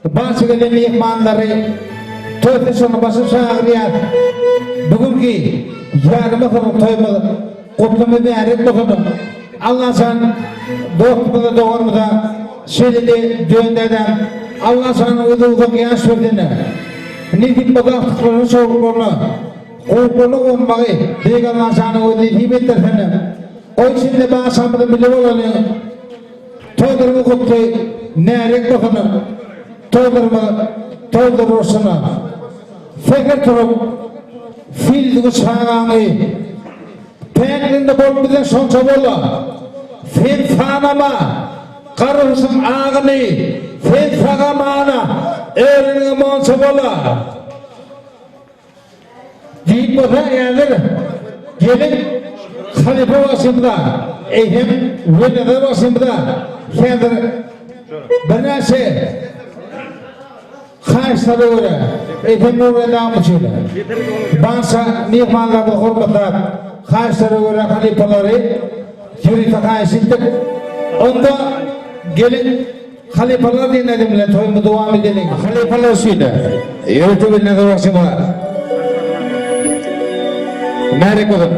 Barça gelen myhmanlary toý saçagynyň başyna çagyrýas. Bu günki ýarym asyrlyk toýumyz gutly mübärek bolsun. Allajan dostumyza, doganymyza şeýle-de Döndi dädem Allajanyň özi uzak ýaş bersin. Nesip bolsa agtyklaryna, çowluklaryna gowuklaryna gonmagy Beýik Allajanyň özi nesip etdirsin. Goý içinde barçamyzyň bile bolalyň. Toýlarymyz gutly, märek bolsun, Toýlarymyz toýdur bolsun. Säher turup, sildigi çagaňy, Päkligiňde bol bizden şonça bola. Sen sanama gargyşyň agyny, Sen sagamana öreniňe monça bola. Diýip bolsa häzir gelin halypa bagşymyza, eýsem Welnazar bagşymyza häzir birnäçe haýyşlara görä, eýsem Nurberdi agam üçin barça myhmanlarymyzy hormatlap, haýyşlara görä halypalary ýörite haýyş etdik. Onda gelin Halypalar diýen aýdym bilen toýumyzy dowam edeliň. Halypalar üçin ýörite Welnazar bagşymyza Märek bolsun.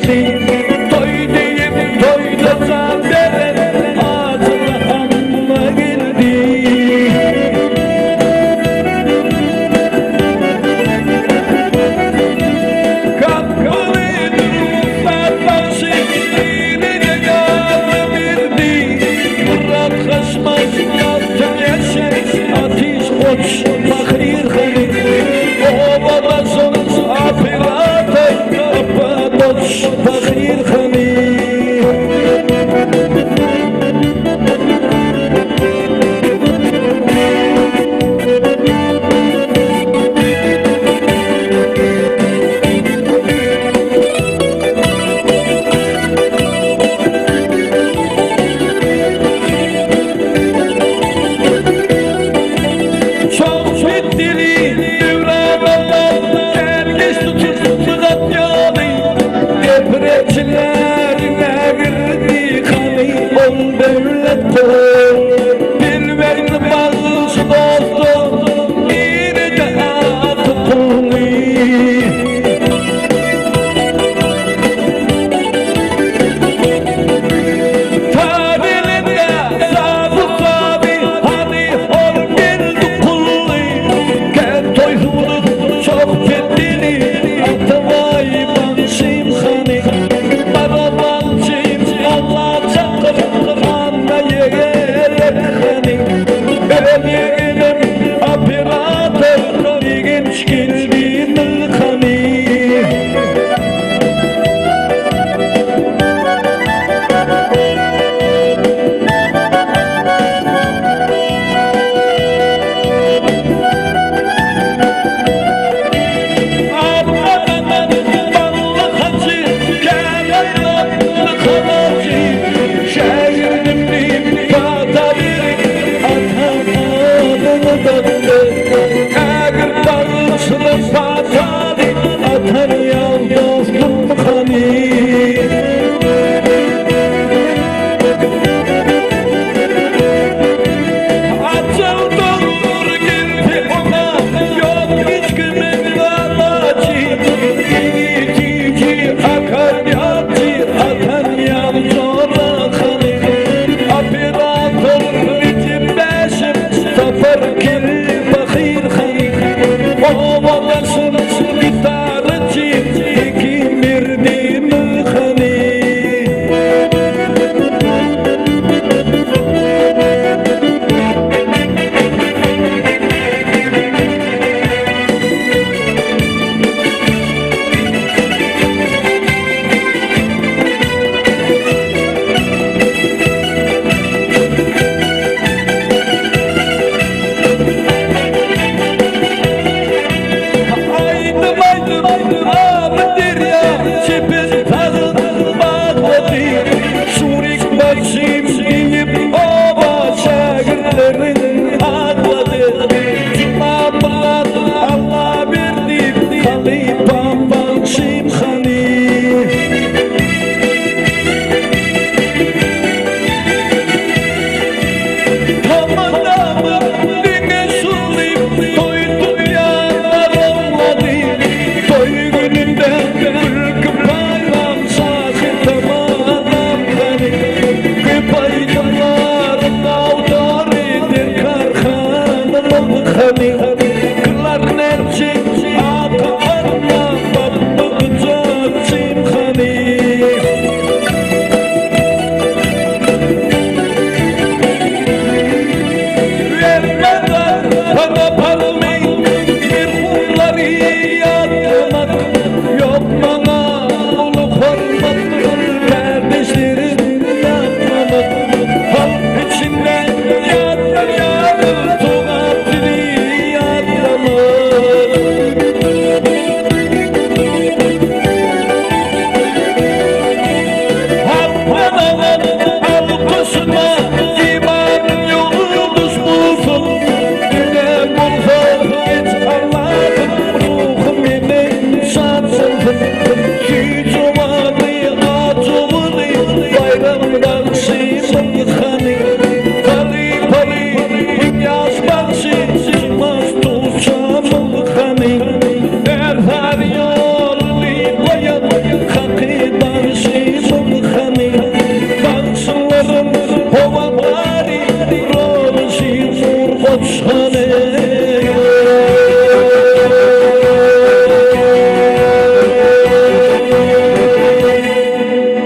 geldi. Toý diýip toýda jan beren Hajyly Anna geldi. Kapyly Nurmuhammet bagşy iline ýarym berdi. Myrat Haşmaz Altyn Eşek Atyş Goç Pahyr hany Obadaşym Operator Apa Goç Pahyr hany. Çok bitdili döwran Allah Gelgeç tutup uzat ýaly Depreçilerine girdi hany Ol döwlet goý.